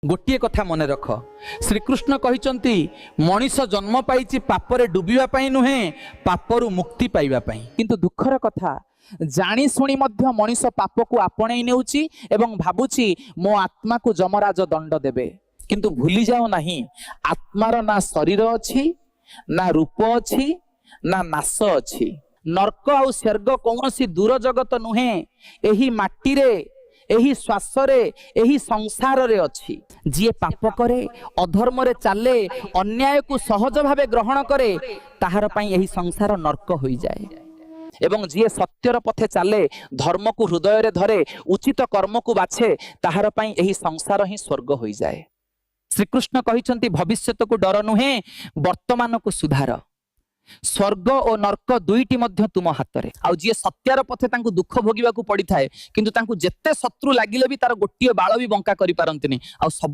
ଗୋଟିଏ କଥା ମନେ ରଖ, ଶ୍ରୀକୃଷ୍ଣ କହିଛନ୍ତି ମଣିଷ ଜନ୍ମ ପାଇଛି ପାପରେ ଡୁବିବା ପାଇଁ ନୁହେଁ, ପାପରୁ ମୁକ୍ତି ପାଇବା ପାଇଁ। କିନ୍ତୁ ଦୁଃଖର କଥା, ଜାଣି ଶୁଣି ମଧ୍ୟ ମଣିଷ ପାପକୁ ଆପଣେଇ ନେଉଛି ଏବଂ ଭାବୁଛି ମୋ ଆତ୍ମାକୁ ଯମରାଜ ଦଣ୍ଡ ଦେବେ। କିନ୍ତୁ ଭୁଲି ଯାଅ ନାହିଁ, ଆତ୍ମାର ନା ଶରୀର ଅଛି, ନା ରୂପ ଅଛି, ନା ନାଶ ଅଛି। ନର୍କ ଆଉ ସ୍ୱର୍ଗ କୌଣସି ଦୂର ଜଗତ ନୁହେଁ, ଏହି ମାଟିରେ, ଏହି ଶ୍ୱାସରେ, ଏହି ସଂସାରରେ ଅଛି। ଯିଏ ପାପ କରେ, ଅଧର୍ମରେ ଚାଲେ, ଅନ୍ୟାୟକୁ ସହଜ ଭାବେ ଗ୍ରହଣ କରେ, ତାହାର ପାଇଁ ଏହି ସଂସାର ନର୍କ ହୋଇଯାଏ। ଏବଂ ଯିଏ ସତ୍ୟର ପଥେ ଚାଲେ, ଧର୍ମକୁ ହୃଦୟରେ ଧରେ, ଉଚିତ କର୍ମକୁ ବାଛେ, ତାହାର ପାଇଁ ଏହି ସଂସାର ହିଁ ସ୍ୱର୍ଗ ହୋଇଯାଏ। ଶ୍ରୀକୃଷ୍ଣ କହିଛନ୍ତି, ଭବିଷ୍ୟତକୁ ଡର ନୁହେଁ, ବର୍ତ୍ତମାନକୁ ସୁଧାର। ସ୍ୱର୍ଗ ଓ ନର୍କ ଦୁଇଟି ମଧ୍ୟ ତୁମ ହାତରେ। ଆଉ ଯିଏ ସତ୍ୟର ପଥେ, ତାଙ୍କୁ ଦୁଃଖ ଭୋଗିବାକୁ ପଡିଥାଏ, କିନ୍ତୁ ତାଙ୍କୁ ଯେତେ ଶତ୍ରୁ ଲାଗିଲେ ବି ତାର ଗୋଟିଏ ବାଳ ବି ବଙ୍କା କରିପାରନ୍ତିନି। ଆଉ ସବୁ